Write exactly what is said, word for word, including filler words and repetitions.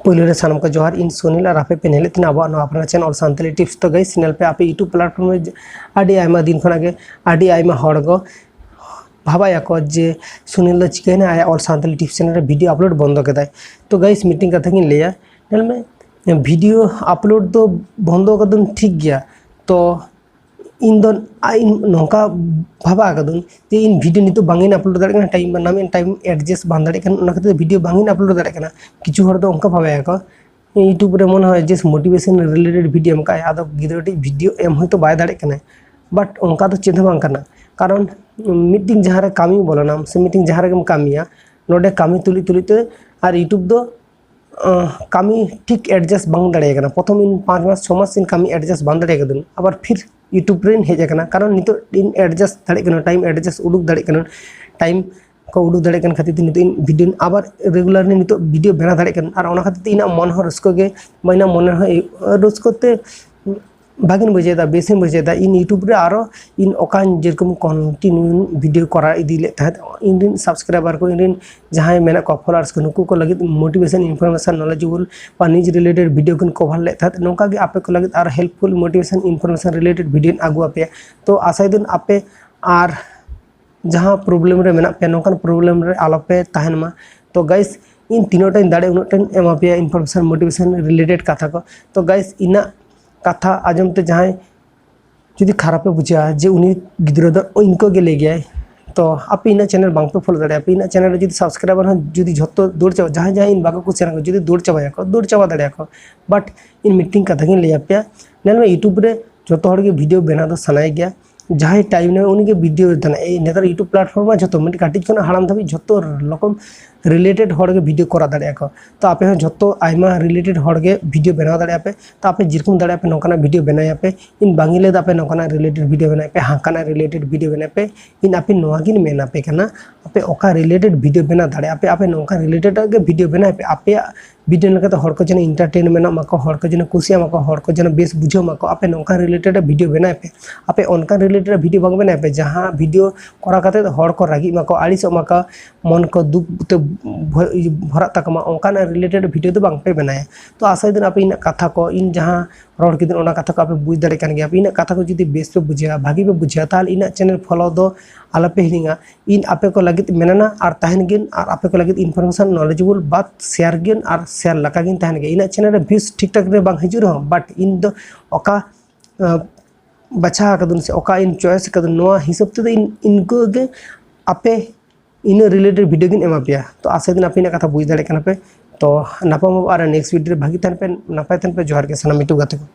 ᱯᱳᱭᱞᱳ ᱨᱮ ᱥᱟᱱᱟᱢ ᱠᱚ ᱡᱚᱦᱟᱨ, ᱤᱧ ᱥᱩᱱᱤᱞ ᱟᱨ ᱟᱯᱮ ᱯᱮ ᱧᱮᱞᱮᱫ ᱛᱟᱦᱮᱱᱟ ᱟᱵᱚᱣᱟᱜ ᱱᱚᱣᱟ ᱟᱯᱱᱟᱨ ᱪᱮᱱᱮᱞ ᱚᱞ ᱥᱟᱱᱛᱟᱲᱤ ᱴᱤᱯᱥ᱾ ᱛᱚ ᱜᱟᱭᱥ, ᱧᱮᱞ ᱯᱮ, ᱟᱯᱮ YouTube ᱯᱞᱟᱴᱯᱷᱚᱨᱢ ᱨᱮ ᱟᱹᱰᱤ ᱟᱭᱢᱟ ᱫᱤᱱ ᱠᱷᱚᱱᱟᱜ ᱜᱮ ᱟᱹᱰᱤ ᱟᱭᱢᱟ ᱦᱚᱲ ᱠᱚ ᱵᱷᱟᱵᱟᱭᱟᱠᱚ ᱡᱮ ᱥᱩᱱᱤᱞ ᱫᱚ ᱪᱤᱠᱟᱹᱭᱮᱱᱟ, ᱟᱭᱟᱜ ᱚᱞ ᱥᱟᱱᱛᱟᱲᱤ ᱴᱤᱯᱥ ᱪᱮᱱᱮᱞ ᱨᱮ ᱵᱷᱤᱰᱤᱭᱳ ᱟᱯᱞᱳᱰ ᱵᱚᱱᱫᱚ ᱠᱮᱫᱟᱭ᱾ ᱛᱚ ᱜᱟᱭᱥ, ᱢᱤᱫᱴᱮᱱ ᱠᱟᱛᱷᱟ ᱜᱤᱧ ᱞᱟᱹᱭᱟ, ᱧᱮᱞ ᱢᱮ, ᱵᱷᱤᱰᱤᱭᱳ ᱟᱯᱞᱳᱰ ᱫᱚ ᱵᱚᱱᱫᱚ ᱠᱟᱫᱟᱢ ᱴᱷᱤᱠ ᱜᱮᱭᱟ, ᱛᱚ ᱤᱧ ᱫᱚ ᱟ-, ᱤᱧ ᱱᱚᱝᱠᱟ ᱵᱷᱟᱵᱟ ᱟᱠᱟᱫᱟᱹᱧ ᱡᱮ ᱤᱧ ᱵᱷᱤᱰᱤᱭᱳ ᱱᱤᱛᱚᱜ ᱵᱟᱝ ᱤᱧ ᱟᱯᱞᱳᱰ ᱫᱟᱲᱮᱭᱟᱜ ᱠᱟᱱᱟ, ᱴᱟᱭᱤᱢ ᱵᱟᱹᱱᱩᱜᱼᱟ, ᱴᱟᱭᱤᱢ ᱮᱰᱡᱟᱥᱴ ᱵᱟᱝ ᱫᱟᱲᱮᱭᱟᱜ ᱠᱟᱱᱟ, ᱚᱱᱟ ᱠᱷᱟᱹᱛᱤᱨ ᱵᱷᱤᱰᱤᱭᱳ ᱵᱟᱝ ᱤᱧ ᱟᱯᱞᱳᱰ ᱫᱟᱲᱮᱭᱟᱜ ᱠᱟᱱᱟ᱾ ᱠᱤᱪᱷᱩ ᱦᱚᱲ ᱫᱚ ᱚᱱᱠᱟ ᱵᱷᱟᱵᱟᱭᱟᱠᱚ, YouTube ᱨᱮ ᱢᱚᱱᱮ ᱦᱚᱭ ᱡᱮ ᱢᱳᱴᱤᱵᱷᱮᱥᱚᱱ ᱨᱤᱞᱮᱴᱮᱰ ᱵᱷᱤᱰᱤᱭᱳ ᱮᱢ ᱠᱟᱜᱼᱟᱭ, ᱟᱫᱚ ᱜᱤᱫᱽᱨᱟᱹ ᱴᱤᱡ ᱵᱷᱤᱰᱤᱭᱳ ᱮᱢ ᱦᱚᱭᱛᱳ ᱵᱟᱭ ᱫᱟᱲᱮᱭᱟᱜ ᱠᱟᱱᱟᱭ, ᱵᱟᱴ ᱚᱱᱠᱟ ᱫᱚ ᱪᱮᱫ ᱦᱚᱸ ᱵᱟᱝ ᱠᱟᱱᱟ᱾ ᱠᱟᱨᱚᱱ ᱢᱤᱫᱴᱤᱡ ᱡᱟᱦᱟᱸ ᱨᱮ ᱠᱟᱹᱢᱤ ᱵᱚᱞᱚᱱᱟᱢ ᱥᱮ ᱢᱤᱫᱴᱤᱡ ᱡᱟᱦᱟᱸ ᱨᱮᱜᱮᱢ ᱠᱟᱹᱢᱤᱭᱟ, ᱱᱚᱰᱮ ᱠᱟᱹᱢᱤ ᱛᱩᱞᱩᱡ ᱛᱩᱞᱩᱡ ᱛᱮ ᱟᱨ YouTube ᱫᱚ ᱟᱸ, ᱠᱟᱹᱢᱤ ᱴᱷᱤᱠ ᱮᱰᱡᱟᱥᱴ ᱵᱟᱝ ᱫᱟᱲᱮᱭᱟᱜ ᱠᱟᱱᱟ᱾ ᱯᱨᱚᱛᱷᱚᱢ ᱤᱧ ᱯᱟᱸᱪ ᱢᱟᱥ, ᱪᱷᱚ ᱢᱟᱥ ᱤᱧ ᱠᱟᱹᱢᱤ ᱮᱰᱡᱟᱥᱴ ᱵᱟᱝ ᱫᱟᱲᱮ ᱠᱟᱹᱫᱟᱹᱧ, ᱟᱵᱟᱨ ᱯᱷᱤᱨ YouTube ᱨᱮᱧ ᱦᱮᱡ ᱟᱠᱟᱱᱟ, ᱠᱟᱨᱚᱱ ᱱᱤᱛᱚᱜ ᱤᱧ ᱮᱰᱡᱟᱥᱴ ᱫᱟᱲᱮᱭᱟᱜ ᱠᱟᱱᱟ, ᱴᱟᱭᱤᱢ ᱮᱰᱡᱟᱥᱴ ᱩᱰᱩᱠ ᱫᱟᱲᱮᱭᱟᱜ ᱠᱟᱱᱟ, ᱴᱟᱭᱤᱢ ᱠᱚ ᱩᱰᱩᱠ ᱫᱟᱲᱮᱭᱟᱜ ᱠᱟᱱ ᱠᱷᱟᱹᱛᱤᱨ ᱛᱮ ᱱᱤᱛᱚᱜ ᱤᱧ ᱵᱷᱤᱰᱤᱭᱳ ᱟᱵᱟᱨ ᱨᱮᱜᱩᱞᱟᱨᱞᱤ ᱱᱤᱛᱚᱜ ᱵᱷᱤᱰᱤᱭᱳ ᱵᱮᱱᱟᱣ ᱫᱟᱲᱮᱭᱟᱜ ᱠᱟᱱᱟ᱾ ᱟᱨ ᱚᱱᱟ ᱠᱷᱟᱹᱛᱤᱨ ᱛᱮ ᱤᱧᱟᱹᱜ ᱢᱚᱱ ᱦᱚᱸ ᱨᱟᱹᱥᱠᱟᱹ ᱜᱮ, ᱢᱟᱱᱮ ᱢᱚᱱᱮ ᱦᱚᱸ ᱨᱟᱹᱥᱠᱟᱹ ᱛᱮ ᱵᱷᱟᱜᱤᱧ ᱵᱩᱡᱷᱟᱹᱣᱮᱫᱟ, ᱵᱮᱥᱤᱧ ᱵᱩᱡᱷᱟᱹᱣᱮᱫᱟ᱾ ᱤᱧ YouTube ᱨᱮ ᱟᱨᱚ ᱤᱧ ᱚᱠᱟᱧ ᱡᱮᱨᱚᱠᱚᱢ ᱠᱚᱱᱴᱤᱱᱤᱭᱩ ᱵᱷᱤᱰᱤᱭᱳ ᱠᱚᱨᱟᱣ ᱤᱫᱤ ᱞᱮᱫ ᱛᱟᱦᱮᱸᱫ, ᱤᱧ ᱨᱮᱱ ᱥᱟᱵᱥᱠᱨᱟᱭᱵᱟᱨ ᱠᱚ, ᱤᱧ ᱨᱮᱱ ᱡᱟᱦᱟᱸᱭ ᱢᱮᱱᱟᱜ ᱠᱚᱣᱟ ᱯᱷᱚᱞᱳᱣᱟᱨᱥ ᱠᱚ, ᱱᱩᱠᱩ ᱠᱚ ᱞᱟᱹᱜᱤᱫ ᱢᱳᱴᱤᱵᱷᱮᱥᱚᱱ, ᱤᱱᱯᱷᱚᱨᱢᱮᱥᱚᱱ, ᱱᱚᱞᱮᱡᱮᱵᱚᱞ ᱵᱟ ᱱᱤᱭᱩᱡᱽ ᱨᱤᱞᱮᱴᱮᱰ ᱵᱷᱤᱰᱤᱭᱳ ᱠᱚᱧ ᱠᱚᱵᱷᱟᱨ ᱞᱮᱫ ᱛᱟᱦᱮᱸᱫ᱾ ᱱᱚᱝᱠᱟ ᱜᱮ ᱟᱯᱮ ᱠᱚ ᱞᱟᱹᱜᱤᱫ ᱟᱨ ᱦᱮᱞᱯᱯᱷᱩᱞ ᱢᱳᱴᱤᱵᱷᱮᱥᱚᱱ ᱨᱤᱞᱮᱴᱮᱰ ᱵᱷᱤᱰᱤᱭᱳᱧ ᱟᱹᱜᱩ ᱟᱯᱮᱭᱟ᱾ ᱛᱚ ᱟᱥᱟᱭᱮᱫᱟᱹᱧ ᱟᱯᱮ ᱟᱨ ᱡᱟᱦᱟᱸ ᱯᱨᱚᱵᱞᱮᱢ ᱨᱮ ᱢᱮᱱᱟᱜ ᱯᱮᱭᱟ, ᱱᱚᱝᱠᱟᱱ ᱯᱨᱚᱵᱞᱮᱢ ᱨᱮ ᱟᱞᱚᱯᱮ ᱛᱟᱦᱮᱱ ᱢᱟ᱾ ᱛᱚ ᱜᱟᱭᱥ, ᱤᱧ ᱛᱤᱱᱟᱹᱜ ᱴᱟᱧ ᱫᱟᱲᱮᱭᱟᱜᱼᱟ ᱩᱱᱟᱹᱜ ᱴᱟᱧ ᱮᱢᱟ ᱯᱮᱭᱟ ᱤᱱᱯᱷᱚᱨᱢᱮᱥᱚᱱ, ᱢᱳᱴᱤᱵᱷᱮᱥᱚᱱ ᱨᱤᱞᱮᱴᱮᱰ ᱠᱟᱛᱷᱟ ᱠᱚ᱾ ᱛᱚ ᱜᱟᱭᱥ, ᱤᱧᱟᱹᱜ ᱠᱟᱛᱷᱟ ᱟᱸᱡᱚᱢ ᱛᱮ ᱡᱟᱦᱟᱸᱭ ᱡᱩᱫᱤ ᱠᱷᱟᱨᱟᱯᱮ ᱵᱩᱡᱷᱟᱹᱣᱟ ᱡᱮ ᱩᱱᱤ ᱜᱤᱫᱽᱨᱟᱹ ᱫᱚ ᱤᱱᱠᱟᱹ ᱜᱮ ᱞᱟᱹᱭ ᱜᱮᱭᱟᱭ, ᱛᱚ ᱟᱯᱮ ᱤᱧᱟᱹᱜ ᱪᱮᱱᱮᱞ ᱵᱟᱝᱯᱮ ᱯᱷᱚᱞᱳ ᱫᱟᱲᱮᱭᱟᱜᱼᱟ, ᱟᱯᱮ ᱤᱧᱟᱹᱜ ᱪᱮᱱᱮᱞ ᱨᱮ ᱡᱩᱫᱤ ᱥᱟᱵᱥᱠᱨᱟᱭᱵᱟᱨ ᱦᱚᱸ ᱡᱩᱫᱤ ᱡᱷᱚᱛᱚ ᱫᱟᱹᱲ ᱪᱟᱵᱟ, ᱡᱟᱦᱟᱸᱭ ᱡᱟᱦᱟᱸᱭ ᱤᱧ ᱵᱟᱠᱚ ᱠᱩᱥᱤᱭᱟᱜ ᱠᱚ ᱡᱩᱫᱤ ᱫᱟᱹᱲ ᱪᱟᱵᱟᱭᱟᱠᱚ, ᱫᱟᱹᱲ ᱪᱟᱵᱟ ᱫᱟᱲᱮᱭᱟᱠᱚ᱾ ᱵᱟᱴ ᱤᱧ ᱢᱤᱫᱴᱮᱱ ᱠᱟᱛᱷᱟ ᱜᱤᱧ ᱞᱟᱹᱭ ᱟᱯᱮᱭᱟ, ᱧᱮᱞ ᱢᱮ, YouTube ᱨᱮ ᱡᱚᱛᱚ ᱦᱚᱲ ᱜᱮ ᱵᱷᱤᱰᱤᱭᱳ ᱵᱮᱱᱟᱣ ᱫᱚ ᱥᱟᱱᱟᱭᱮ ᱜᱮᱭᱟ, ᱡᱟᱦᱟᱸᱭ ᱴᱟᱭᱤᱢ ᱧᱟᱢᱟ ᱩᱱᱤ ᱜᱮ ᱵᱷᱤᱰᱤᱭᱳ ᱵᱮᱱᱟᱣ᱾ ᱮᱭ ᱱᱮᱛᱟᱨ YouTube ᱯᱞᱟᱴᱯᱷᱚᱨᱢ ᱨᱮ ᱡᱷᱚᱛᱚ, ᱢᱤᱫᱴᱮᱱ ᱠᱟᱹᱴᱤᱡ ᱠᱷᱚᱱᱟᱜ ᱦᱟᱲᱟᱢ ᱫᱷᱟᱹᱵᱤᱡ ᱡᱷᱚᱛᱚ ᱨᱚᱠᱚᱢ ᱨᱤᱞᱮᱴᱮᱰ ᱦᱚᱲ ᱜᱮ ᱵᱷᱤᱰᱤᱭᱳ ᱠᱚᱨᱟᱣ ᱫᱟᱲᱮᱭᱟᱜᱼᱟ ᱠᱚ᱾ ᱛᱚ ᱟᱯᱮ ᱦᱚᱸ ᱡᱷᱚᱛᱚ ᱟᱭᱢᱟ ᱨᱤᱞᱮᱴᱮᱰ ᱦᱚᱲ ᱜᱮ ᱵᱷᱤᱰᱤᱭᱳ ᱵᱮᱱᱟᱣ ᱫᱟᱲᱮᱭᱟᱜᱼᱟ ᱯᱮ᱾ ᱛᱚ ᱟᱯᱮ ᱡᱮᱨᱚᱠᱚᱢ ᱫᱟᱲᱮᱭᱟᱜᱼᱟ ᱯᱮ ᱱᱚᱝᱠᱟᱱᱟᱜ ᱵᱷᱤᱰᱤᱭᱳ ᱵᱮᱱᱟᱣ ᱟᱯᱮ᱾ ᱤᱧ ᱵᱟᱝ ᱤᱧ ᱞᱟᱹᱭ ᱮᱫᱟ ᱟᱯᱮ ᱱᱚᱝᱠᱟᱱᱟᱜ ᱨᱤᱞᱮᱴᱮᱰ ᱵᱷᱤᱰᱤᱭᱳ ᱵᱮᱱᱟᱣ ᱯᱮ, ᱦᱟᱝᱠᱟᱱᱟᱜ ᱨᱤᱞᱮᱴᱮᱰ ᱵᱷᱤᱰᱤᱭᱳ ᱵᱮᱱᱟᱣ ᱯᱮ᱾ ᱤᱧ ᱟᱯᱮ ᱱᱚᱣᱟ ᱜᱤᱧ ᱢᱮᱱ ᱟᱯᱮ ᱠᱟᱱᱟ, ᱟᱯᱮ ᱚᱠᱟ ᱨᱤᱞᱮᱴᱮᱰ ᱵᱷᱤᱰᱤᱭᱳ ᱵᱮᱱᱟᱣ ᱫᱟᱲᱮᱭᱟᱜᱼᱟ ᱯᱮ, ᱟᱯᱮ ᱱᱚᱝᱠᱟ ᱨᱤᱞᱮᱴᱮᱰ ᱜᱮ ᱵᱷᱤᱰᱤᱭᱳ ᱵᱮᱱᱟᱣ ᱯᱮ᱾ ᱟᱯᱮᱭᱟᱜ video ᱞᱮᱠᱟᱛᱮ ᱦᱚᱲ ᱠᱚ ᱡᱮᱱᱚ entertainment ᱚᱜ ᱢᱟᱠᱚ, ᱦᱚᱲ ᱠᱚ ᱡᱮᱱᱚ ᱠᱩᱥᱤᱭᱟᱜ ᱢᱟᱠᱚ, ᱦᱚᱲ ᱠᱚ ᱡᱮᱱᱚ ᱵᱮᱥ ᱵᱩᱡᱷᱟᱹᱣ ᱢᱟᱠᱚ, ᱟᱯᱮ ᱱᱚᱝᱠᱟᱱ related video ᱵᱮᱱᱟᱣ ᱯᱮ᱾ ᱟᱯᱮ ᱚᱱᱠᱟᱱ related video ᱵᱟᱝ ᱵᱮᱱᱟᱣ ᱯᱮ ᱡᱟᱦᱟᱸ video ᱠᱚᱨᱟᱣ ᱠᱟᱛᱮ ᱦᱚᱲ ᱠᱚ ᱨᱟᱹᱜᱤᱜ ᱢᱟᱠᱚ, ᱟᱹᱲᱤᱥᱚᱜ ᱢᱟᱠᱚ, ᱢᱚᱱ ᱠᱚ ᱫᱩᱠ ᱛᱮ ᱵᱷᱚ-, ᱵᱷᱚᱨᱟᱜ ᱛᱟᱠᱚ ᱢᱟ, ᱚᱱᱠᱟᱱᱟᱜ related video ᱫᱚ ᱵᱟᱝ ᱯᱮ ᱵᱮᱱᱟᱣᱟ᱾ ᱛᱚ ᱟᱥᱟᱭ ᱫᱟᱹᱧ ᱟᱯᱮ ᱤᱧᱟᱹᱜ ᱠᱟᱛᱷᱟ ᱠᱚ, ᱤᱧ ᱡᱟᱦᱟᱸ ᱨᱚᱲ ᱠᱤᱫᱟᱹᱧ ᱚᱱᱟ ᱠᱟᱛᱷᱟ ᱠᱚ ᱟᱯᱮ ᱵᱩᱡᱽ ᱫᱟᱲᱮᱭᱟᱜ ᱠᱟᱱ ᱜᱮᱭᱟ ᱯᱮ᱾ ᱤᱧᱟᱹᱜ ᱠᱟᱛᱷᱟ ᱠᱚ ᱡᱩᱫᱤ ᱵᱮᱥ ᱯᱮ ᱵᱩᱡᱷᱟᱹᱣᱟ, ᱵᱷᱟᱹᱜᱤ ᱯᱮ ᱵᱩᱡᱷᱟᱹᱣᱟ, ᱛᱟᱦᱚᱞᱮ ᱤᱧᱟᱹᱜ channel follow ᱫᱚ ᱟᱞᱚᱯᱮ ᱦᱤᱲᱤᱧᱟ᱾ ᱤᱧ ᱟᱯᱮ ᱠᱚ ᱞᱟᱹᱜᱤᱫ ᱢᱮᱱᱟᱜᱼᱟ ᱟᱨ ᱛᱟᱦᱮᱱ ᱜᱤᱭᱟᱹᱧ, ᱟᱨ ᱟᱯᱮ ᱠᱚ ᱞᱟᱹᱜᱤᱫ information, knowledgeable ᱵᱟᱛ share ᱜᱤᱭᱟᱹᱧ ᱟᱨ share ᱞᱮᱠᱟ ᱜᱤᱧ ᱛᱟᱦᱮᱱ ᱜᱮᱭᱟ᱾ ᱤᱧᱟᱹᱜ channel ᱨᱮ views ᱴᱷᱤᱠ ᱴᱷᱟᱠ ᱨᱮ ᱵᱟᱝ ᱦᱤᱡᱩᱜ ᱨᱮᱦᱚᱸ, but ᱤᱧ ᱫᱚ ᱚᱠᱟ, ᱟᱸ, ᱵᱟᱪᱷᱟᱣ ᱟᱠᱟᱫᱟᱹᱧ ᱥᱮ ᱚᱠᱟ ᱤᱧ choice ᱟᱠᱟᱫᱟᱹᱧ, ᱱᱚᱣᱟ ᱦᱤᱥᱟᱹᱵ ᱛᱮᱫᱚ ᱤᱧ ᱤᱱᱠᱟᱹ ᱜᱮ ᱟᱯᱮ ᱤᱱᱟᱹ related video ᱜᱤᱧ ᱮᱢᱟ ᱯᱮᱭᱟ᱾ ᱛᱚ ᱟᱥᱟᱭ ᱫᱟᱹᱧ ᱟᱯᱮ ᱤᱧᱟᱹᱜ ᱠᱟᱛᱷᱟ ᱵᱩᱡᱽ ᱫᱟᱲᱮᱭᱟᱜ ᱠᱟᱱᱟ ᱯᱮ᱾ ᱛᱚ ᱧᱟᱯᱟᱢ ᱟᱵᱚ ᱟᱨ next video ᱨᱮ᱾ ᱵᱷᱟᱹᱜᱤ ᱛᱟᱦᱮᱱ ᱯᱮ, ᱱᱟᱯᱟᱭ ᱛᱟᱦᱮᱱ ᱯᱮ᱾ ᱡᱚᱦᱟᱨ ᱜᱮ ᱥᱟᱱᱟᱢ YouTube ᱜᱟᱛᱮ ᱠᱚ᱾